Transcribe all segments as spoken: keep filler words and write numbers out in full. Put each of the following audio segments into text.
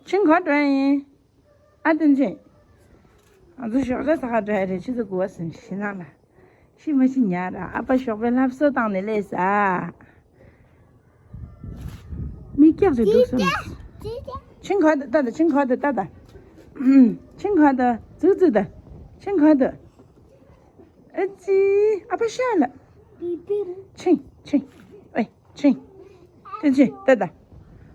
ཆིང་ག་འགྲོ་ཡ་ཡིན། ཨ་བསྟན་ཆེན། ང་ཚོ་ཞོགས་ཇ་ཟ་ག་འགྲོ་ཡ་རེད། ཆུ་ཚོད་དགུ་པ་ཟིན་ཤི་ན་ལ། ཤི་མ་ཤི་ཉག་ར། ཨ་ཕ་ཞོགས་པའི་ལྷ་གསོལ་བཏང་ནས་སླེབས་ས། མིག་སྐྱག་ཅིག་འདུག་སོང་། ཆིང་ག་ད་ད་ད། ཆིང་ག་ད་ད། ཆིང་ག་ད་ཙུག་ཙུག་ད། ཆིང་ག་ད། ཨ་ཙི། ཨ་ཕ་ཤ་ལ། ཆིང་ཆིང་། ཨེ། ཆིང་། ཏེ་ཆིང་ཏེ་ད།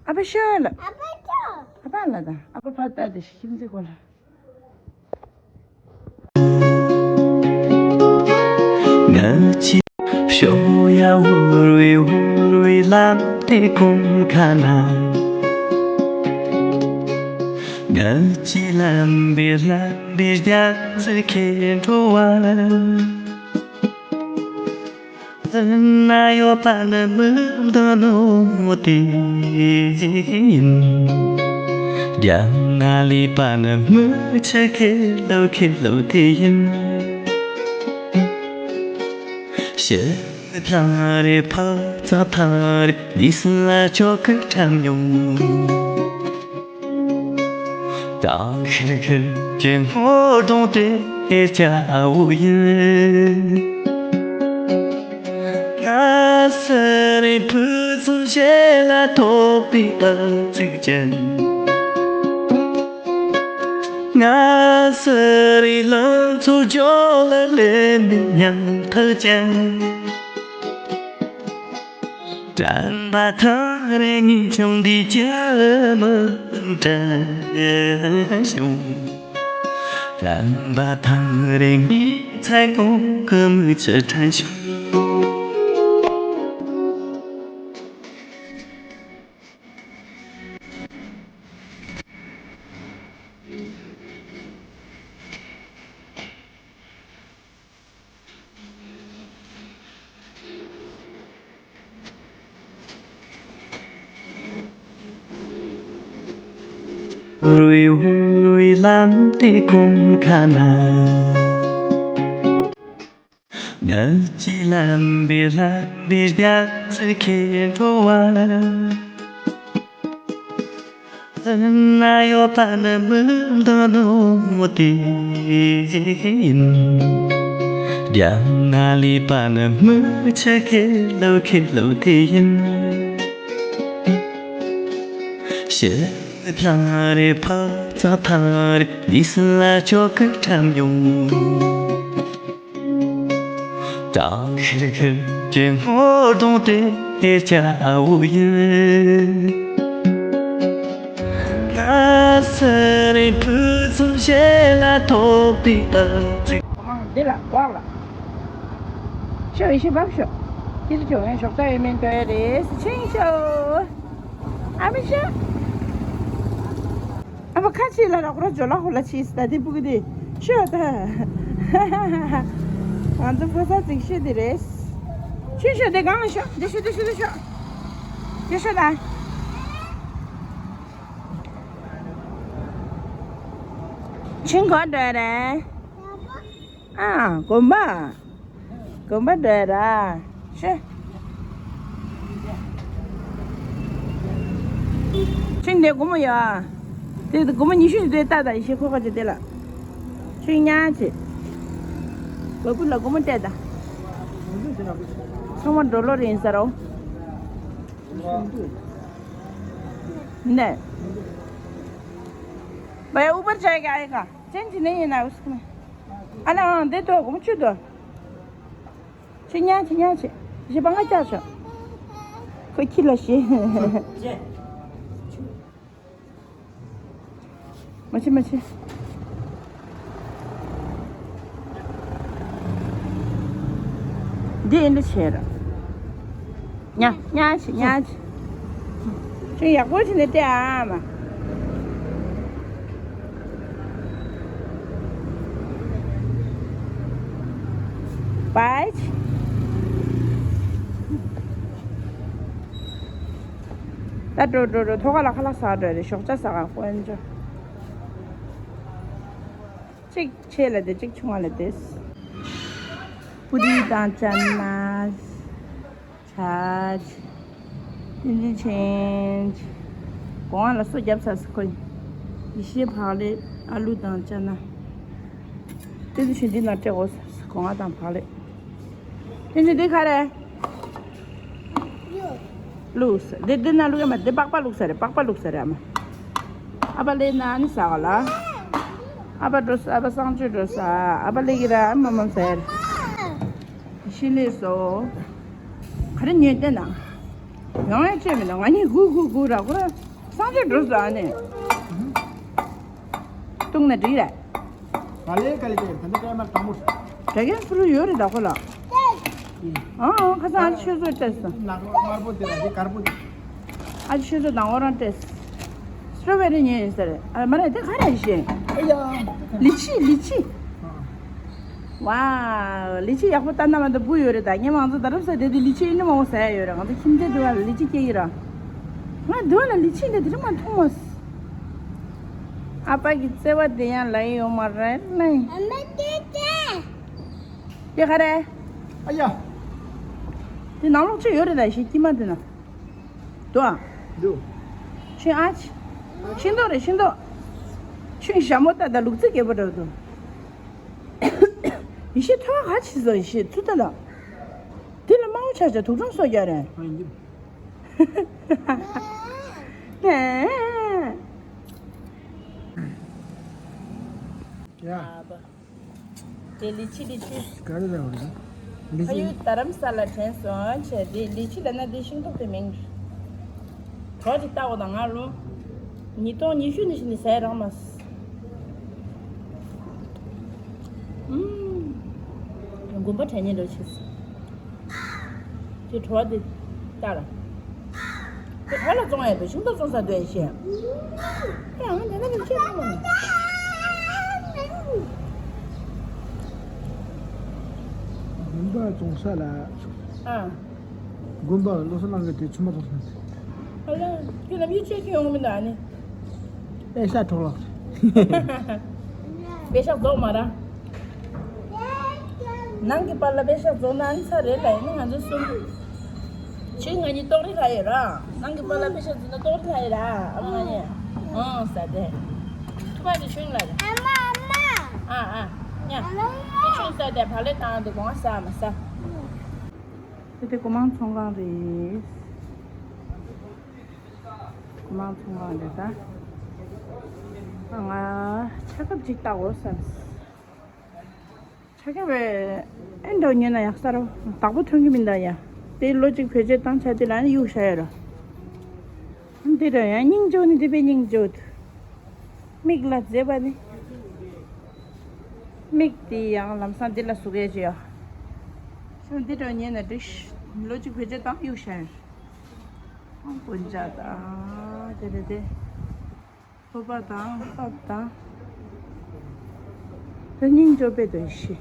ཨ་ཕ་ཤ་ལ། ཨ་ཕ་ལ་ད། ཨ་ཕ་ཕ་ད་དེ་ཤིམ་ཙེ་གོ་ལ། ང་ཅི་ཤོ་ཡ་འུར་བའི་འུར་བའི་ལམ་དེ་ཀུན་ཁ་ན། ང་ཅི་ལམ་བི་ལམ་བི་རྒྱ་ཟེར་ཁེ་འགྲོ་བ། ན་ཡོད་པ་ནི་མི་འདུག་ནོ་དེ་ཡིན། རྒྱ་ང་ལི་པ་ནི་མི་ཆ་ཁེ་ལོ་ཁེ་ལོ་དེ་ཡིན། ཤེ་ཐང་རེ་ཕ་ཚ་ཐང་རེ་ལི་སི་ལ་ཆོ་ཁེ་ཁྲམ་ཡོང་། ད་ཁིར་ཁིར་གྱི་སྔོ་གདོང་དེ་སྐྱ་བོ་ཡིན། ང་སི་རི་ཕུ་ཚུ་ཞེ་ལ་ཐོག་པའི་ཨ་ཙིག་ཅན། ང་སི་རི་ལང་ཚོ་ཇོ་ལ་ལེན་པའི་ཉང་ཐག་ཅན། དྲན་པ་ཐང་རེ་ཉིན་ཆུང་འདི་ཅི་མི་དྲན་བྱུང་། དྲན་པ་ཐང་རེ་ཉིན་ཚེ་གོང་གི་མི་ཚེ་དྲན་བྱུང་། རུའི་འུ་རུའི་ལམ་དེ་ཀུན་ཁ་ན། ང་ཅི་ལམ་བི་ལམ་བི་རྒྱ་ཚ་ཁེ་འགྲོ་བ། ན་ཡོད་པ་ནི་མི་འདུག་ནོ་དེ་ཡིན། རྒྱ་ང་ལི་པ་ནི་མི་ཆ་ཁེ་ལོ་ཁེ་ལོ་དེ་ཡིན། ཤེ་ཐང་རེ་ཕ་ཚ་ཐང་རེ་ལི་སི་ལ་ཆོ་ཁེ་ཁྲམ་ཡོང་། ད་ཁིར་ཁིར་གྱི་སྔོ་གདོང་དེ་སྐྱ་བོ་ཡིན། ང་སི་རི་ཕུ་ཚུ་ཞེ་ལ་ཐོག་པའི་ཨ་ཙིག་འདི་ལ་ལྐོག་ལ། ཤོག་ཡེ་ཤེས་བབས་ཤོག་ཁྱེད་ཚོ་ཁྱོད་ངའི་ཞོགས་ཇ་ཡོད་མེད་འགྲོ་ཡ་རེད། ཆིང་ཤོག་ཨ་མི་ཤོག་ཨ་མ་ཁ་ཆེ་ལ་ར་ཁོ་ར་ཇོ་ལ་ཧོ་ལ་ཆིས་ད་དེ་སྤུ་གུ་དེ་ཤོག་ད། ང་ཚོ་ཕོ་གསར་ཅིག་ཤོད་དེ་རེད། ཤོད་ཤོད་དེ་གང་ལ་ཤོག་དེ་ཤོད་དེ་ཤོད་དེ་ཤོག་དེ་ཤོད་ད། ཆིང་ག་འགྲོ་ཡ་རེད། ཨ། དགོན་པ། དགོན་པ་འགྲོ་ཡ་ར། ཤེ། ཆིང་དེ་སྒོར་མོ་ཡ། དེ་སྒོར་མོ་ཉི་ཤུ་ཞིག་དེ་ལྟ་ད་ཡེ་ཤེས་ཁོ་ཁ་ཅིག་དེ་ལ། ཆིང་ཉག་ཅིག་བ་སྤུ་ལ་སྒོར་མོ་སྤྲད་ད། ཚང་མ་འགྲོ་ལོ་རིང་ས་རོ། ནས། བའི་ཨུ་བར་བྱ་གི་ཨའི་ག་ཅན་གྱི་ནི་ཡིན་ན་འུ་སུ་ནི། ཨ་ན་ཨང་འདི་དོ་གོམ་ཆུ་དོ། ཆི་ཉ་ཆི་ཉ་ཆི། ཞི་པ་ང་ཅག་ཆོ། ཁོ་ཁྱི་ལ་ཤི། མ་ཆི་མ་ཆི། འདི་ཨེ་འདྲ་བྱས་ར། ཉ་ཉ་ཆི་ཉ་ཆི། ཁྱོད་ཡག་པོ་བྱས་ནས་སྤྲད་ཨ་མ། བའི། ད་འགྲོ་འགྲོ་འགྲོ། ཐོག་ཁ་ལ་ཁ་ལག་ཟ་འགྲོ་རེད། ཞོགས་ཇ་ཟ་ག་དཀོན་མཆོག་གཅིག་ཆེ་ལ་དེ་གཅིག་ཆུང་བ་ལ་དེ། པུ་རི་དང་ཅན་མ། ཆ་ཅི། ཏིན་ཅིན་ཆེན་ཅི། གོང་ལ་སོ་རྒྱབ་ཚར་སི་ཁོ། ཡེ་ཤེས་བག་ལེབ། ཨ་ལུ་དང་ཅ་ན། དེ་ཚོ་ཞིག་འདི་ནང་སྤྲད་དགོས། སྒོ་ང་དང་བག་ལེབ། དེ་ཚོ་འདི་ག་རེ། བླུགས། འདི་འདི་ནང་བླུགས་ཡ་མ། འདི་པགས་པ་བླུགས་ས་རེད། པགས་པ་བླུགས་ས་རེད་ཨ་མ། ཨ་ཕ་ལེ་ན་ནི་ཟ་ག་ལ། ཨ་ཕ་འགྲོ་ས། ཨ་ཕ་གསང་སྤྱོད་འགྲོ་ས། ཨ་ཕ་ལེ་གི་ར་མ་མ་ཟེར། ཤི་ལེ་སོ། ག་རེ་ཉོས་ཏེ་ན། ཡང་ཡང་བྱས་མེད་ན། ང་གཉིས་སྒུག་སྒུག་སྒུག་ར་ཁོ་ར་གསང་སྤྱོད་འགྲོ་ས་ཨ་ནི། བཏུང་ན་འགྲིག་རེད། ག་ལེ་ག་ལེ་བྱས་ད་ལྟ་སྐར་མ་དང་པོ། དྲ་རྒྱ་སུ་རུ་ཡོད་རེད་ད་ཁོ་ལ། ཨང་ཨང་། ཁ་སང་ཨ་ཅེ་ཆོས་བཟོ་སྤྲད་སོང་། ནག་དམར་པོ་དེ་ལ་དེ་དཀར་པོ་དེ། ཨ་ཅེ་ཆོས་བཟོ་དང་ཨོ་རང་སྤྲད། སི་ཊོ་བེ་རི་ཉོས་ཡིན་ཟེར། ཨ་མ་རེད། དེ་ག་རེ་ཞེས། ཨ་ཡ། ལི་ཅི་ལི་ཅི། ཝའོ། ལི་ཅི་ཡག་པོ་ལྟ་ན་མ་གཏོགས་སྦུ་ཡོད་རེད་ད། ངས་མང་ཚོ་ད་རབས་ས་དེ་དེ་ལི་ཅི་ཨིན་མང་པོ་ཟ་ཡ་ཡོད་རེད། ང་ཚོ་ཁྱིམ་མཚེས་འདི་བ་ལ་ལི་ཅི་སྐྱེ་གི་ར། ང་འདི་བ་ལ་ལི་ཅི་འདི་དེ་རིང་མ་མཐོང་མ་སོང་། ཨ་ཕ་གི་བརྩེ་བ་དེ་ཡང་ལ་ཡི་ཡོད་མ་རེད་ལེ། ཨ་མ་དེ་དེ། དེ་ག་རེ། ཨ་ཡ། དེ་ནང་ལོགས་ཅི་ཡོད་རེད་ད་ཞེས་ཀྱི་མ་འདུག་ན། འདུག་ཨ། འདུག་ཤིང་ཨ་ཆི། ཤིང་ཏོག་རེད་ཤིང་ཏོག་ཤིང་ཞྭ་མོ་ལྟ་ད་ལུག་རྫི་རྒད་པོ་འདྲ་བོ་འདུག་ཡེ་ཤེས་ཐོ་བ་ག་ཆི་ཟོ་ཡེ་ཤེས་ཚུ་ལྟ་ད། དེ་ལ་དམར་པོ་ཆགས་ཆགས་དུག་སྦྲང་སོགས་རྒྱག་རེད། ཨ་ཡིན། ཡ། དེ་ལི་ཅི་ལི་ཅི། ག་རེ་ལབ་རེད། ལི་ཕ་ཡུལ་ཅི། རྡ་རམ་ས་ལ་དྲན་སོང་བྱས། དེ་ལི་ཅི་ལབ་ན་དེ་ཤིང་ཏོག་དེ་མིང་། གྲོགས་ཅིག་བལྟ་འོ་དང་ང་ལོ། ཉིས་སྟོང་ཉི་ཤུ་ནས་བཞིན་ནས་ཟས་རག་མ་སོང་། ཨུམ། དགོན་པ་དྲན་ཉེ་འདྲ་བྱས་སོང་། དེ་བྲོ་བ་དེ་ལྟར། དེ་ག་ལ་བཙོང་ཡ་དེ་ཤིང་ཏོག་བཙོང་ས་འདོད་ཤེས། དེ་ཡང་དེ་ན་མི་ཤེས་ན་མ། དགོན་པ་བཙོང་ས་ལ། ཨ། དགོན་པ་བློ་བཟང་ལགས་ཀྱིས་དེ་ཆུ་མ་བཙོང་ས་ནས། ཨ་ལ། ཁྱོད་ལམ་ཡུལ་ཆེ་ཁྱོད་ཡོང་མི་འདུག་ཨ་ནི། པེ་ཤག་འཕྲོག་ལགས། པེ་ཤག་རྫོགས་མ་ར། ནང་གི་པཱ་ལགས་པེ་ཤག་རྫོགས་ན་ཨ་ནི་ཚར་རེད་ལ། ཡིན་ན་ང་ཚོ་གསུམ། ཁྱོད་ང་གཉིས་ཏོག་རེ་ལྷག་ཡོད་ར། ནང་གི་པཱ་ལགས་པེ་ཤག་རྫོགས་ན་ཏོག་རེ་ལྷག་ཡོད་ར། ཨ་མ་ང་གཉིས། ཨང་ཟ་དེ། ཐུག་པ་དེ་ཤུན་ལ་རེད། ཨ་མ་ཨ་མ། ཨ་ཨ། ཉ། ཨ་མ་ཨ་མ། དེ་ཤུན་ཟ་དེ་བག་ལེབ་བཏང་དེ་གོང་ཟ་མ་ཟ། དེ་དེ་སྒོ་མང་ཚོང་ཁང་རེད། མང་ཚོང་ཁང་རེད་ད། ང་ཆ་ཁབ་ཅིག་བལྟ་དགོས་བསམ། ཆ་ཁབ་ཨེ་འདྲ་ཉོས་ན་ཡག་ས་རོ། བདག་པོ་ཐོན་གི་མིན་ད་ཡ། དེ་ལོ་གཅིག་བེད་སྤྱོད་བཏང་ཆ་དེ་ལ་ནི་གཡུག་བཞག་ཡོད་རོ། འདི་འདྲ་ཡང་སྙིང་རྗེ་ནི་འདི་པའི་སྙིང་རྗེ། མིག་ལ་མཛེས་པ་ནི། མིག་དེ་ཡང་ལམ་སང་འདི་ལ་ཟུག་ཡས་ཅི་ཡོད། འདི་འདྲ་ཉོས་ན་འགྲིག་ལོ་གཅིག་བེད་སྤྱོད་བཏང་གཡུག་བཞག་ཡོད། ཀུན་ཅག་དང་དེ་རེད་དེ། ལྷོ་པ་དང་སྟག་དང་། དེ་སྙིང་རྗེ་པོ་དེ་ཤི།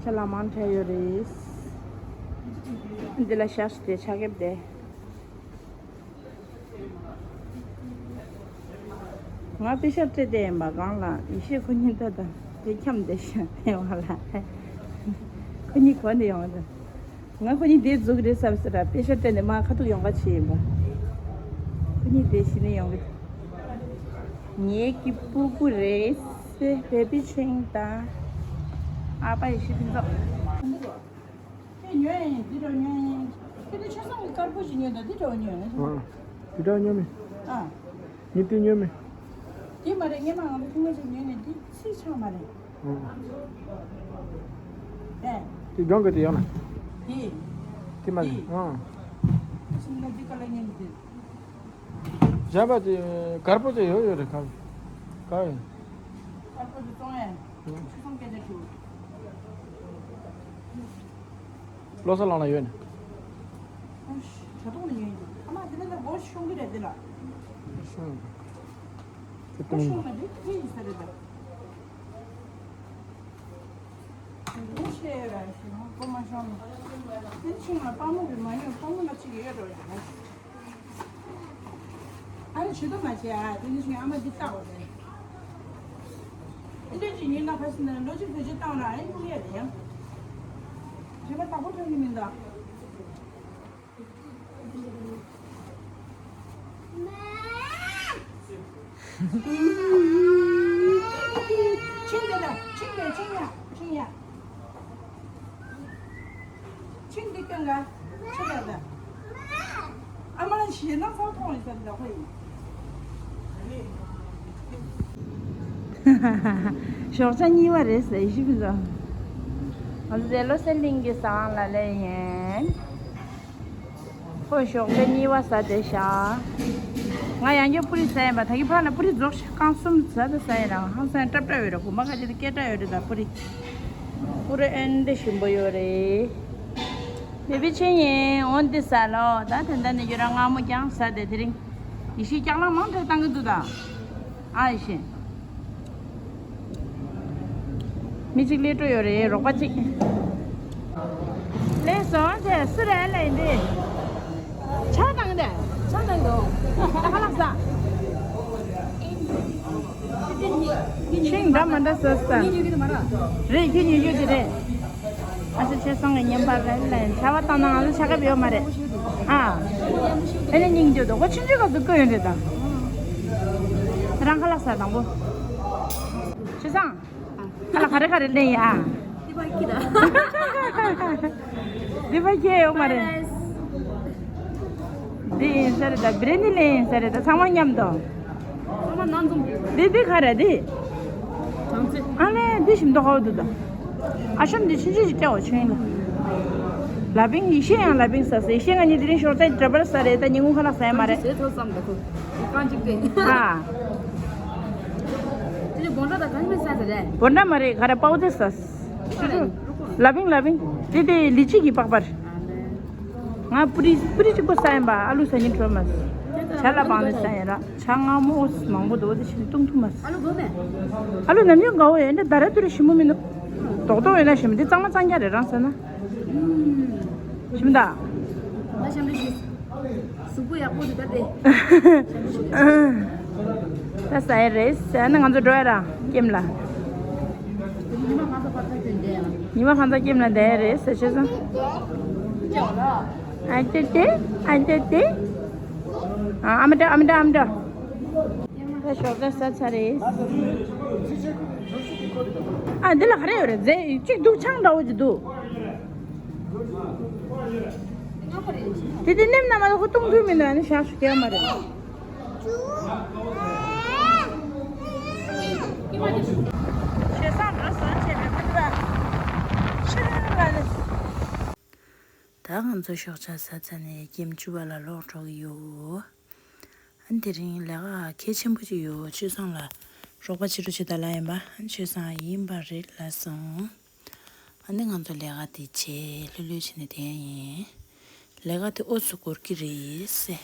ཆ་ལག་མང་དྲགས་ཡོད་རེད། འདི་ལ་ཤ་སྟེ་ཆ་ཁེབས་དེ། ང་པེ་ཤག་སྤྲད་དེ་ཡིན་པ་གང་ལ་ཡེ་ཤེས་ཁོ་གཉིས་ད་ད་དེ་འཁྱམས་བསྡད་ཤག་དེ་བ་ལ། ཁོ་གཉིས་གོ་ནས་ཡོང་ད། ང་ཁོ་གཉིས་དེ་འཛུགས་རེད་བསམ་ཟེར་ར། པེ་ཤག་སྤྲད་ནས་མ་ཁ་ཐུག་ཡོང་ག་བྱས་ཡིན་པ། ཁོ་གཉིས་དེ་གཞི་ནས་ཡོང་གི། ངེད་ཀྱི་སྤུ་གུ་རེད་སེ་བེ་བི་ཆིང་དང་། ཨ་ཕ་ཡེ་ཤེས་ཕུན་ཚོགས། དེ་ཉོས་ཡིན། འདི་འདྲ་ཉོས་ཡིན། ཁྱེད་དེ་ཆ་ཚང་གི་དཀར་པོ་ཞིག་ཉོས་དང་འདི་འདྲ་ཉོས་ཡིན། ཨ། འདི་འདྲ་ཉོས་མེད། ཨ། ངས་དེ་ཉོས་མེད། དེ་མ་རེད། ངས་མ་ང་ཚོ་ཁྱིམ་ཚང་ཞིག་ཉོས་ནས་དེ་ཚིག་ཆགས་མ་རེད། ཨ། ཨེ། དེ་སྒང་གི་དེ་ཡང་ན། དེ། དེ་མ་རེད། དེ། ཨ། ཁྱིམ་ཚང་འདི་ག་ལ་ཉོས་ནས་དེ། གཞན་པ་དེ་དཀར་པོ་དེ་ཡོད་ཡོད་རེད་ཁ། ག་ཡིན། དཀར་པོ་དེ་བཙོང་ཡ། ཨ། ཆུ་ཚང་སྐད་ཆ་དྲིས། བློ་གསལ་ལགས་ལ་ཡོད་ནི། ཨ་ཤ་དྲ་ཐོག་ནས་ཉོས་ཡིན། ཨ་མ་དེ་ནས་ད་སྒོར་ཤོང་གི་རེད་དེ་ལ། ཤོང་། ཁྱོད་སྒོར་ཤོང་ན་དེ་ཁྱེད་ཡིན་ས་རེད་ད། སྒོར་ཤེས་ར་ཤེས་ཧོ་སྒོར་མ་ཤོང་ནི། དེ་ཆུང་ལ་དཔའ་མོ་གི་མ་ཉོས། དཔའ་མོ་ལ་གཅིག་ཡོད་རོ་ཡ། ཨ་རེ་ཇུས་གཏོགས་མ་བྱེད་ཨ། དེ་ནི་ཆུང་ཨ་མ་འདི་བལྟ་བ་རེད། འདི་འདྲ་ཅིག་ཉོས་ན་ཁ་སི་ན་ལོ་གཅིག་བེད་སྤྱོད་བཏང་ན་ཨེ་སྙིང་རྗེ་རེད་ཡང་། རེ་བ་དག་པོ་ཐོན་གྱི་མི་འདུག་ཆིང་དེ་ལ་ཆིང་དེ་ཆིང་ཡ་ཆིང་ཡ། ཆིང་འདི་སྟོན་ག་ཆིང་ཡ་ད། ཨ་མ་ལ་ཞེད་སྣང་ཚ་བོ་མཐོང་ཡོད་ས་འདྲ་ཁོ་ཡིན། ཞོགས་ཇ་གཉིས་པ་རེད་ཟེར་ཞིབ་འཇོག་ང་ཚོ་དེ་བློ་གསལ་གླིང་གི་ཟ་ཁང་ལ་སླེབས་ཡིན། ཁོས་ཞོགས་ཇ་གཉིས་པ་ཟ་བསྡད་ཤག་ང་ཡང་བསྐྱར་པུ་རི་ཟ་ཡིན་པ། ད་གིན་ཕར་ལ་པུ་རི་རྫོགས་ཤག་རྐང་གསུམ་ཟ་ད་ཟ་ཡིན་རང་ཧང་སང་སྐྲ་སྐྲ་ཡོད་ར། དགོན་པ་ཁ་ཅིག་ཏུ་སྐད་སྐྲ་ཡོད་རེད། ད་པུ་རི་པུ་རི་ཨེ་འདྲ་ཞིམ་པོ་ཡོད་རེད། བེ་བི་ཆིང་ཡིན་འོ་འདི་ཟ་ལོ། ད་དེ་འདྲ་ནས་ཡོད་ར། མངར་མོ་རྐྱང་ཟ་བསྡད། དེ་རིང་ཡེ་ཤེས་སྐྱག་ལང་མང་དྲགས་བཏང་གི་འདུག་ད། ཨ་ཡེ་ཤེས། མི་གཅིག་སླེབས་འགྲོ་ཡོད་རེད། རོགས་པ་གཅིག་སླེབས་སོང་། ཅེས་སུ་རེད་ལབ་ཡིན་འདི། ཕྱག་བཏང་སྟེ། ཕྱག་བཏང་འདུག་ད་ཁ་ལག་ཟ། ཆིང་འདྲ་མ་འདྲ་ཟ་ཟ། ངས་ཉོ་གི་འདུག་མ་ར། རེད་ཁྱོད་ཉོ་རྒྱུ་དེ་རེད། ཨ་ཅེ་ཆེ་སང་གི་བརྙན་པར་རེད་ལ་ཡིན། ཆར་པ་བཏང་ན་ང་ཚོ་ཆ་ཁ་ཡོད་མ་རེད། ཨ། ཨེ་ནས་སྙིང་རྗེ་འདུག་ཁོ་ཆུང་ཆུང་སྐབས་སུ་བསྐོས་ཡོད་རེད་ད། རང་ཁ་ལག་ཟ་དང་པོ། ཆེ་སང་། ཁ་ལག་ག་རེ་ག་རེ་ལེན་ཡ། འདི་པ་ཁྱེད་ཡོད་མ་རེད། འདི་ཡིན་ས་རེད་ད། བི་རེ་ནི་ལེན་ཡིན་ས་རེད་ད། ཚང་མ་མཉམ་དུ། ཚང་མ་སྣ་འཛོམས། འདི་འདི་ག་རེ་འདི། གྲང་ཚད། ཨ་ལེ་འདི་ཞིམ་མདོག་ཁ་བོ་འདུག་ད། ཨ་ཤམ་འདི་ཆུང་ཆུང་ཞིག་སྐྱ་བོ་ཆུང་ཡིན་ལ། ལ་ཕིང་ཡེ་ཤེས་ཡང་ལ་ཕིང་ཟ་ཟེར། ཡེ་ཤེས་ང་གཉིས་དེ་རིང་ཞོགས་ཇ་འདྲ་པར་ཟ་རེད་ད། ཉིན་གུང་ཁ་ལག་ཟ་ཡ་མ་རེད། ཟས་ཐོག་ཙམ་ད་ཁོ། རྐང་གཅིག་སྟེ། ཨ། དེ་ནས་སྒོང་ཁྲ་དང་གང་མེད་ཟ་ཟེར་རེད། སྒོང་ཁྲ་མ་རེད་ག་རེ་པའོ་ཏེ་ཟ། ལ་ཕིང་ལ་ཕིང་། དེ་དེ་ལི་ཅི་གི་པགས་པར། ང་པུ་རི་པུ་རི་གཅིག་པོ་ཟ་ཡིན་པ། ཨ་ལུ་ཟ་སྙིང་བྲོ་མ། ཇ་ལ་བང་ནི་ཟ་ཡིན་ར། ཇ་མངར་མོ་མང་པོ་འདུག་དེ་བཞིན་བཏུང་ཐུབ་མ། ཨ་ལུ་ནམ་རྒྱུན་དགའ་བོ་ཡོད་འདྲ། ད་ར་དུ་ར་ཞིམ་པོ་མི་འདུག་རྡོག་རྡོག་ཡོད་ན་ཞིམ་པོ། འདི་གཙང་མ་གཙང་རྐྱང་རེད། རང་ཟ་ན། ཞིམ་ད། ད་ཞིམ་རེད་ཞིག་གཟུགས་པོ་ཡག་པོ་འདུག་ད་དེ། ད་ཟ་ཡི་རེད། ཟ་ན་ང་ཚོ་འགྲོ་ཡ་ར་ཀེམ་ལ། ཉི་མ་གང་ཚ་ཀེམ་ལ་བསྡད་ཡ་རེད་ཟེར་བྱས་སོང་། ཨ་ཏེ་ཏེ། ཨ་ཏེ་ཏེ། ཨ་མ་འདྲ་ཨ་མ་འདྲ་ཨ་མ་འདྲ། ད་ཞོགས་ཇ་ཟ་ཚར་རེད། ཨ་འདི་ལ་ག་རེ་ཡོད་རེད། རྫས་གཅིག་འདུག་ཆང་འདྲ་བོ་ཅིག་འདུག་དེ་དེ་ནེམ་ན་མ་གཏོགས་ཁོ་གཏོང་ཐུབ་མི་འདུག་ཨ་ནི་ཞག་ཞུ་གལ་མ་རེད། ཞེ་སང་འགྲོ་སོང་བྱས་པའི་མི་འདུག་ཕྱི་རོལ་ལ་ནི། ད་ང་ཚོ་ཞོགས་ཇ་ཟ་ཚར་ནས་ཀེམ་བཅུ་པ་ལ་ལོག་འགྲོ་གི་ཡོད། ཨ་ནི་དེ་རིང་ལས་ཀ་གལ་ཆེན་པོ་ཅིག་ཡོད། ཆོས་བཟང་ལ་རོགས་པ་བྱེད་རོགས་བྱེད་ད་ལབ་ཡིན་པ། ཨ་ནི་ཆོས་བཟང་ཡིན་པ་རེད་ལབ་སོང་། ཨ་ནི་ང་ཚོ་ལས་ཀ་དེ་བྱས་ལྷོད་ལྷོད་བྱས་ནས་བསྡད་ཡིན། ལས་ཀ་དེ་ཨོ་ཚོ་འགོར་གི་རེད་ཟེར།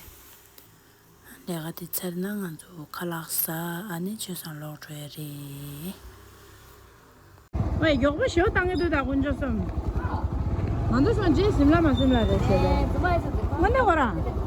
ལས་ཀ་དེ་ཚར་ན་ང་ཚོ་ཁ་ལག་ཟ། ཨ་ནི་ཆོས་བཟང་ལོག་འགྲོ་ཡ་རེད། ཝེ་མགྱོགས་པོ་ཞེ་པོ་བཏང་གི་འདུག་ད་དཀོན་མཆོག་གསུམ། ང་ཚོ་སོང་རྗེས་ཟིམ་ལ་མ་ཟིམ་ལ་རེད་ཟེར་རེད། དངོས་གནས་ཁོ་རང་